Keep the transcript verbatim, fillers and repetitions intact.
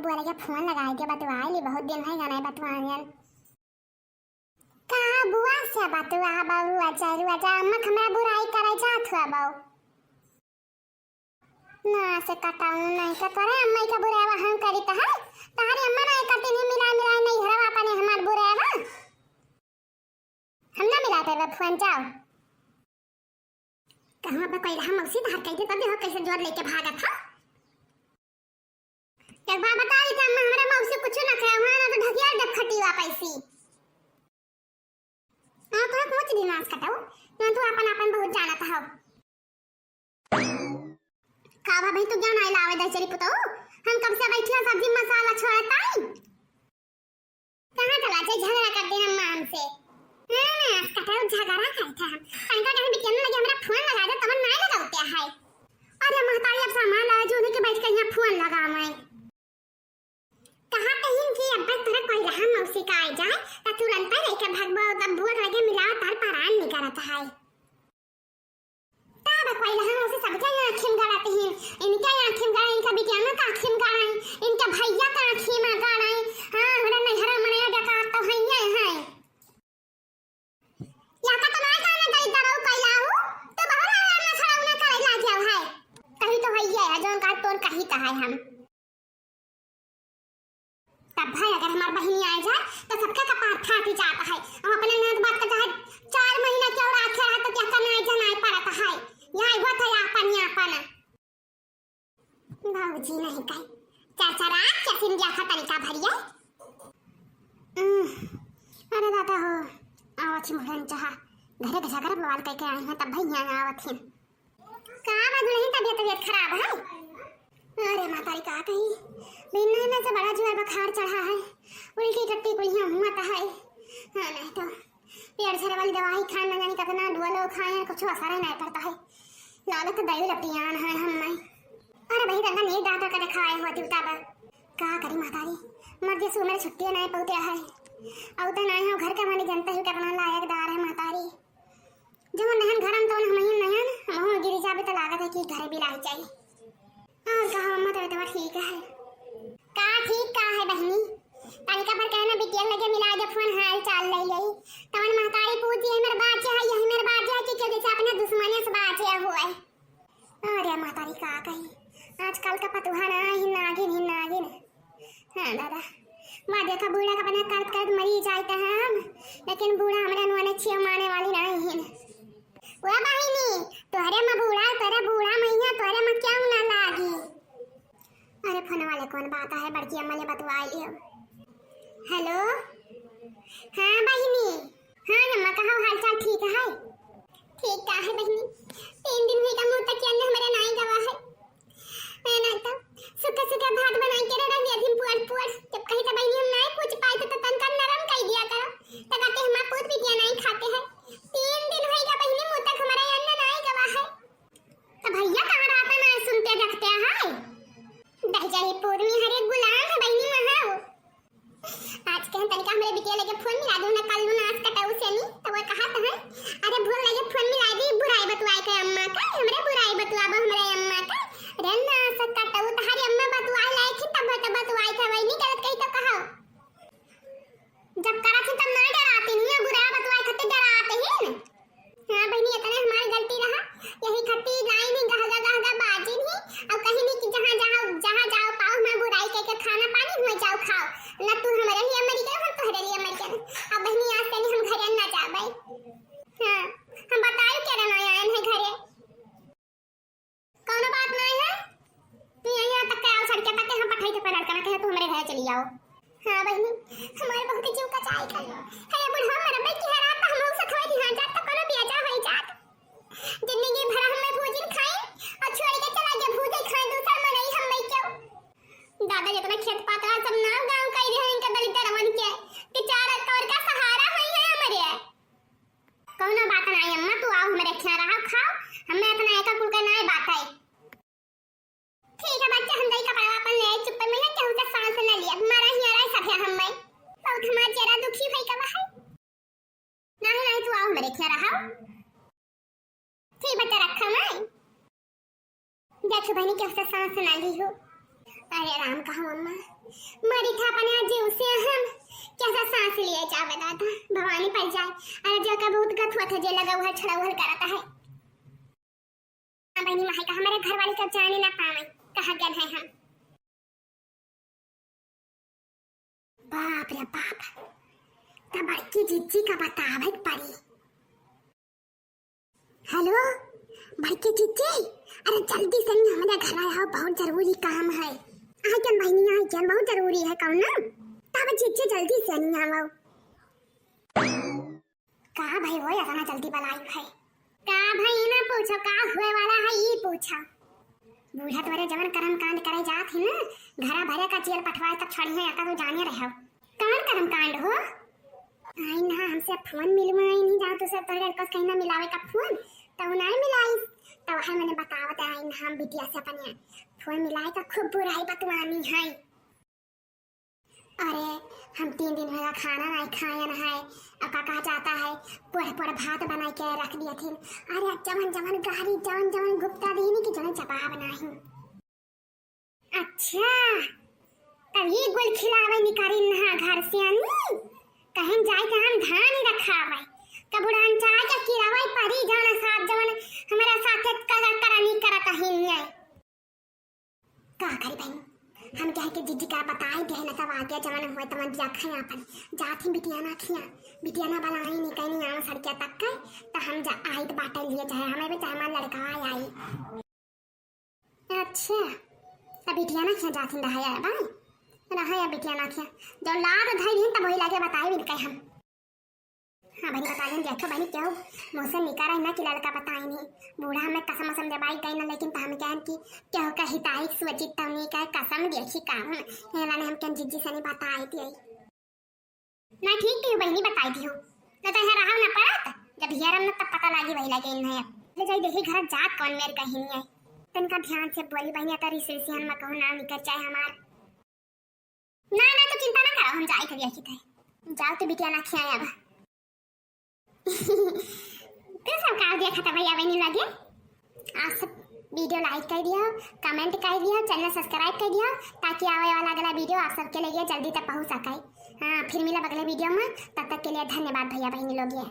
तोरे के फोन लगाए के बतवाए ली, बहुत दिन है गाना बतवाएन। का बुआ से बतवा बउआ, जरूर जा, अम्मा हमरा बुराई करे जात हुआ बउ। ना से कटाऊ नहीं का तोरे अम्मा का बुरावा हम करी त है, तहारी अम्मा ना करती नहीं मिला मिला नहीं हरवा अपने हमार बुरावा। हम ना मिला पे फोन जाओ। कहूँ अब कोई रहा मौसी धार कह दे तब देखो कैसे जोर लेके भागत है। एक बार बता दी त अम्मा हमरा मौसी कुछ ना कहे, वहाँ ना तो ढकिया दे खटी वापसी। हाँ, तोरा कुछ दिन नाश कटाऊ, ना तू अपन अपन बहुत जानत हो। का बा भाई, तू ज्ञान आइला आवे दहचरी पुतऊ? हम कब से बैठी हैं, सब्जी मसाला छोड़त आई। कहाँ चला जाए, झगड़ा कर देना माँ हमसे। हाँ, कटाऊ झगड़ा करत है हम। तनका कहीं बिटिया में लगे हमरा फोन लगा दे, तमन नाय लगावते है। अरे महतारी, अब सामान लावे जो उन्हीं के बैठ के यहाँ फोन लगा मैं। कहा कहीं कि अब तोरा कोई रहा मौसी का आ जाए, त तुरंत रह के भगबो, तब बुआ लगे मिलाओ, तार परान निकलत है। तब कोई लहन उसे सबके आँखी में गड़ाते हैं। इनके आँखी में गड़ाई, इनका बिटिया का आँखी में गड़ाई, इनके भैया का आँखी में गड़ाई। हाँ, हमरा नैहरा मने बेकार तो हइये है। या का तुम्हारे कान में दई दरऊ कैला हूँ, तो बहुत आवे अपना छड़ौना करे लाग जाओ है। कहीं तो हइये है, जौन का तोन कहीं तो है हम। तब भाई अगर हमार बहिनी आ जाए तो सबका कपार फाट जाता है। हम अपने ननद बात का चाहे चार महीना क्यों रखे रहा तो क्या करना है, जनाए पड़ता है। यहाँ हुआ था यापन यापन। बाबूजी नहीं कहे चाचा रात क्या सिंधिया खा तनिका भरिया। उम, अरे दादा हो, आवत ही मुहरन चाहा घरे घसा कर बवाल करके आए हैं, तब भाई यहाँ आवत ही। का बा दुल्हन, तबियत, तबियत खराब है? अरे मातारी, का कही, बिन्ना में से बड़ा जुआ बुखार चढ़ा है, उल्टी टट्टी कुलियाँ हुआ है। हाँ, नहीं तो पेट झरे वाली दवाई खान न जानी कितना डोलो खाए, कुछ असर ही नहीं पड़ता है। लागत दही लपियान है हम नहीं। अरे भाई, तनका नीक डॉक्टर का दिखाए हुआ दिवता बा। का करी मातारी, मर्दे से मेरे छुट्टी नहीं पहुँचे है। और तो नहीं हो घर का मानी जनता ही कितना लायकदार है मातारी। जवन नहन घर हम तवन हमहिन नहन, हमहू गिरी जाबे त लागत है कि घरे बिलाई जाई। और कहा अम्मा, तबियत ठीक है? का ठीक का है बहिनी? तनिका भर कहना बिटिया लगे मिला दे फोन, हाल चाल ले ले। तवन महतारी पूछी, "हमर बाचे है, यही हमर बाचे है कि केहू जैसे अपने दुश्मने से बाचे हुए?" अरे महतारी का कही, आजकल का पतुहा ना ही नागिन ही नागिन। हाँ दादा, वाह देखा बूढ़ा का बना करत करत मरी जाइत है हम, लेकिन बूढ़ा हमरे नुआने छियो माने वाली नहीं है। वाह बहिनी, तोहरे में बूढ़ा, तोहरे बूढ़ा मैया, तोहरे में क्यों ना लागी? अरे फोन वाले कौन बात है, बड़की अम्मा ले बतवा लियो। हेलो, हाँ बहिनी, हाँ अम्मा, कहो हाल चाल ठीक है? ठीक का है बहिनी, तीन दिन हुई का मुँह तकिया ने हमरे नाई गवा है। मैं ना तो सूखा सूखा भात बनाई के रख दिया दिन पुअर पुअर। जब कही तो बहिनी हम नाई पूछ पाए तो, तो तनका नरम कह दिया करो। तो कहते हमार पूत बिटिया नाई खाते हैं। तीन दिन होई गया बहिनी मुँह तक हमारा अन्न नाई गवा है। तो भैया कहाँ रहता ना सुनते देखते हैं। दहिजरी पूर्वी हरे गुलाम है बहिनी महाऊ। आज के हम तनिका हमरे बिटिया लगे फोन मिला दू ना, कल ना आज कटाऊ से नी, तो वो कहा तो है, अरे भूल लगे फोन मिला दी, बुराई बतुआई के अम्मा का, हमरे बुराई बतुआबो हमरे अम्मा का। अरे ना से कटाऊ तहारी अम्मा बतुआई लाई थी, तब तो बतुआई था, वही नहीं गलत कही तो कहो। जब करा थी तब ना डराती नहीं, बुराई बतुआई खातिर डराते ही न। हाँ बहिनी, इतने हमार गलती रहा, यही खातिर लाई नहीं गहगा गहगा बाजी नहीं, और कहीं नहीं कि जहाँ जहाँ जहाँ जाओ पाओ हमार बुराई कह के खाना पानी हुए जाओ खाओ, ना तू हमारे लिए मरी गए, हम तोहरे लिए मर गए। अब बहिनी आज से नहीं हम घरे ना जाबे। हाँ, हम बताए के रहना आए हैं घरे। कौनो बात नहीं है, तू यहीं यहाँ तक आओ, सड़के तक हम पठाई थे पर लड़का ना कहे तू हमारे घर चली आओ। हाँ बहिनी, हमारे बहुत ही जीव का चाय का है, बुढ़वा मरबे की है रात हम लोग सखवे दी हाँ जात तो कोनो बिया जा होई जात। जिंदगी भर हम मैं भूजिन खाई और छोड़ के चला गया भूजे खाए दूसर मनई हम मैं क्यों। दादा जितना खेत पात रहा सब नाव गाँव कई रहे इनका दलित रवन के कि चार कौर का सहारा होई है हमारे। कौनो बात नाई अम्मा, तू आओ हमरे खिया रहा खाओ, हमें इतना एका कुल का नाई बात है। ठीक है बच्चा, हम जाई कपड़ा अपन ले आई, चुप्पे में ना केहू से सांस न लिया, मारा ही आ रहा है सब है हम मैं। बहुत हमार जरा दुखी भई का है। नहीं नहीं, तू आओ हमरे खिया रहा। ठीक बच्चा, रखा मैं। देखो बहनी, केहू से सांस ना ली हो। अरे राम कहो अम्मा, मरी था अपने आज जीव से हम, कैसा सांस लिए जावे दादा, भवानी पर जाए। अरे जो का बहुत गथुआ था जे लगा हुआ छड़ा उहल करता है। हाँ बहनी माई का हमारे घर वाली का जाने ना पावे, कहाँ गए हैं हम। बाप रे बाप, तब बड़की जिज्जी का बतावे के पड़ी। हेलो, बड़की जिज्जी, अरे जल्दी से नहीं हमारे घर आया हो, बहुत जरूरी काम है। आई जन बहनी, आई जन, बहुत जरूरी है। कौन ना? तब जिज्जी जल्दी से नहीं आओ। का भाई वो इतना जल्दी बुलाई है? का भाई ना पूछो, का हुए वाला है ई पूछो। बूढ़ा तोरे जवन कर्म कांड करे जात है ना, घरा भरे का जेल पठवाए तक छोड़ी है, एका तू जाने रहो। कौन कर्म कांड हो? आई ना हमसे फोन मिलवाई नहीं, जाओ तो सब तोरे लड़का से कहीं ना मिलावे का फोन, तो नहीं मिलाई, तो है मैंने बतावत है, आई ना हम बिटिया से अपने फोन मिलाए का खूब बुराई बतवानी है। अरे, हम तीन दिन होला खाना नहीं खायन है, अब का कहा जाता है, पोर पोर भात बना के रख दिया थी। अरे, जवन जवन गारी, जवन जवन गुप्ता देनी की जवन जवाब नहीं। अच्छा, तब ये गुल खिलावे निकारी नहा घर से आनी, कहीं जाए के हम धान ही रखावे, कब उड़ान चाहे के किरावे परी जाना साथ जवन हमारे साथे करा करानी करत ही नहीं। का करी बहन, हम कहे के जिज्जी का बताई दे न, तब आगे जवन हुए तवन जा खाए अपन। जात ही बिटिया ना खिया, बिटिया ना बनाई नहीं कहीं आम सड़किया तक के, तो हम जा आइत बाटे लिए चाहे हमें भी चाहे हमार लड़का आई। अच्छा, तब बिटिया ना खिया जात ही रहा है बा, रहा है बिटिया ना खिया, जो लाद धई दिन तब वही लागे बताई बिन कहे हम। हाँ बहनी, बता दें, देखो बहनी, केहू मुँह से निकारा ही ना कि लड़का बताई नहीं। बूढ़ा हमें कसम असम देवाई गई ना, लेकिन तो हम कहन कि केहू का हिताई सोचित तो नहीं कहे, कसम देखी का हूँ। ये लाने हम कहन जिज्जी से नहीं बताई थी। ना ठीक थी बहनी, बताई थी हूँ। ना तो यहाँ रहा ना पड़त, जब हियरम ना तब पता लागी वही लगे इन्हें। ले जाई देखी घर जात कौन मेर कहीं नहीं है। तनिका ध्यान से बोली बहनी, अतर इस सिलसिहन में कहूँ ना निकल जाए हमार। ना, ना, तू चिंता ना करो, हम जाई कभी आखिर तय। जाओ तो बिटिया ना खियाए अब। तू सब का देखा था भैया बहनी लगे? आप सब video like कर दियो, comment कर दियो, channel subscribe कर दियो, ताकि आवे वाला अगला video आप सबके लिए जल्दी तक पहुँच सके। हाँ, फिर मिलब अगले video में, तब तक के लिए धन्यवाद भैया बहनी लोग। ये